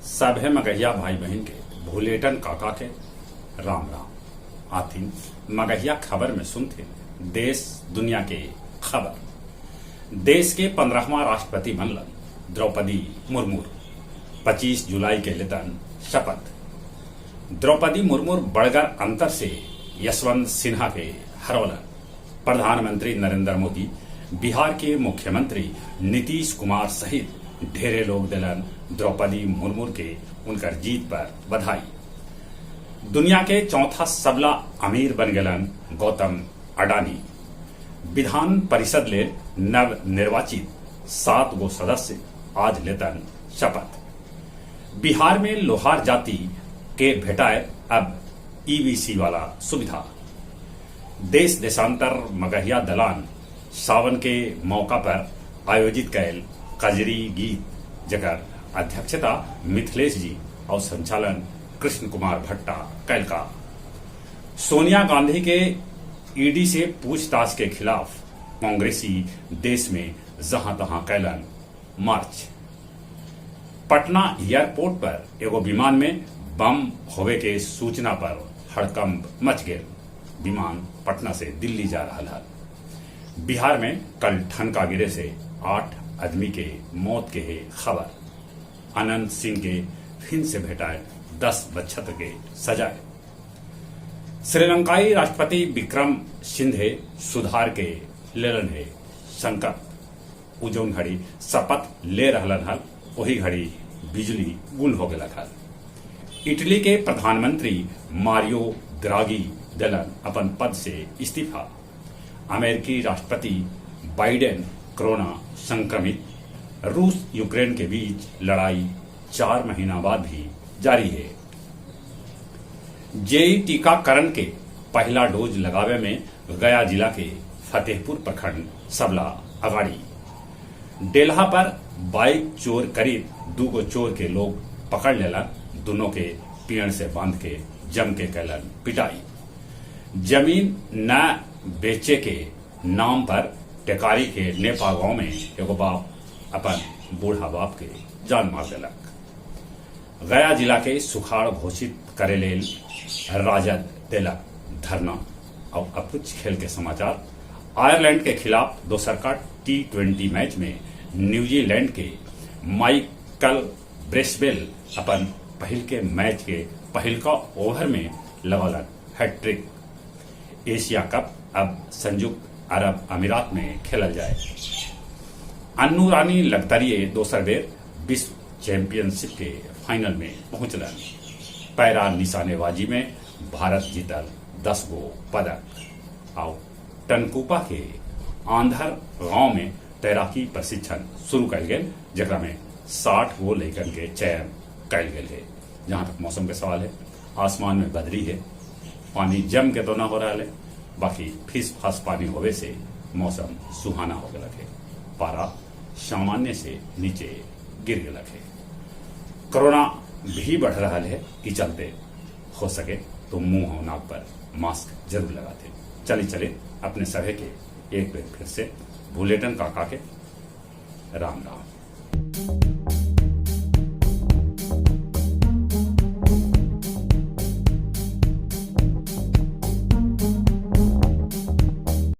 सभे मगहिया भाई बहन के भुलेटन काका के राम राम। आथिन मगहिया खबर में सुनते देश दुनिया के खबर। देश के 15वां राष्ट्रपति बनलन द्रौपदी मुर्मू। 25 जुलाई के लेतन शपथ। द्रौपदी मुर्मू बड़गर अंतर से यशवंत सिन्हा के हरौलन। प्रधानमंत्री नरेंद्र मोदी, बिहार के मुख्यमंत्री नीतीश कुमार सहित ढेरे लोग दिलन द्रौपदी मुर्मू के उनकर जीत पर बधाई। दुनिया के चौथा सबला अमीर बन गलन गौतम अडानी। विधान परिषद ले नव निर्वाचित 7 गो सदस्य आज लेतन शपथ। बिहार में लोहार जाति के भेटाए अब ईबीसी वाला सुविधा। देश देशांतर मगहिया दलान सावन के मौका पर आयोजित कैल कजरी गीत, जकर अध्यक्षता मिथिलेश जी और संचालन कृष्ण कुमार भट्टा कैलका। सोनिया गांधी के ईडी से पूछताछ के खिलाफ कांग्रेसी देश में जहां तहां कैलन मार्च। पटना एयरपोर्ट पर एगो विमान में बम होवे के सूचना पर हड़कंप मच गया। विमान पटना से दिल्ली जा रहा है। बिहार में कल ठनका गिरे से 8 आदमी के मौत के है खबर। अनंत सिंह के फिर से भेटाए 10 बच्छत्र के सजाए। श्रीलंकाई राष्ट्रपति विक्रम सिंधे सुधार के लेलन है संकल्प। उ जौन घड़ी शपथ ले रहलन हल वही घड़ी बिजली गुल हो गया हल। इटली के प्रधानमंत्री मारियो द्रागी दिलन अपन पद से इस्तीफा। अमेरिकी राष्ट्रपति बाइडेन कोरोना संक्रमित। रूस यूक्रेन के बीच लड़ाई 4 महीना बाद भी जारी है। जेई टीकाकरण के पहला डोज लगावे में गया जिला के फतेहपुर प्रखंड सबला अगाड़ी। डेल्हा पर बाइक चोर करीब 2 गो चोर के लोग पकड़ लेलन। दोनों के पेड़ से बांध के जम के कैलन पिटाई। जमीन न बेचे के नाम पर टेकारी के नेपा गांव में एगो बाप अपन बूढ़ा बाप के जान मार देलक। गया जिला के सुखाड़ घोषित करे लेल राजद देलक धरना। और अब कुछ खेल के समाचार। आयरलैंड के खिलाफ दोसर का T20 match में न्यूजीलैंड के माइकल ब्रेसवेल अपन पहिल के मैच के पहिलका ओवर में लगौलन हैट्रिक। एशिया कप अब संयुक्त अरब अमीरात में खेलल जाए। अन्नू रानी लगतरिये दोसर बेर विश्व चैंपियनशिप के फाइनल में पहुंचलन। पैरा निशानेबाजी में भारत जीतल 10 गो पदक। और टनकुपा के आंधर गांव में तैराकी प्रशिक्षण शुरू कल गेल, जकरा में 60 गो लैकन के चयन कल गेल है। जहां तक मौसम के सवाल है, आसमान में बदरी है, पानी जम के तो ना हो रहा है, बाकी फिस फास पानी होवे से मौसम सुहाना हो गया है। पारा सामान्य से नीचे गिर गया है। कोरोना भी बढ़ रहा है, ई चलते हो सके तो मुंह और नाक पर मास्क जरूर लगाते। चले चले अपने सभे के एक बार फिर से भुलेटन काका के राम राम।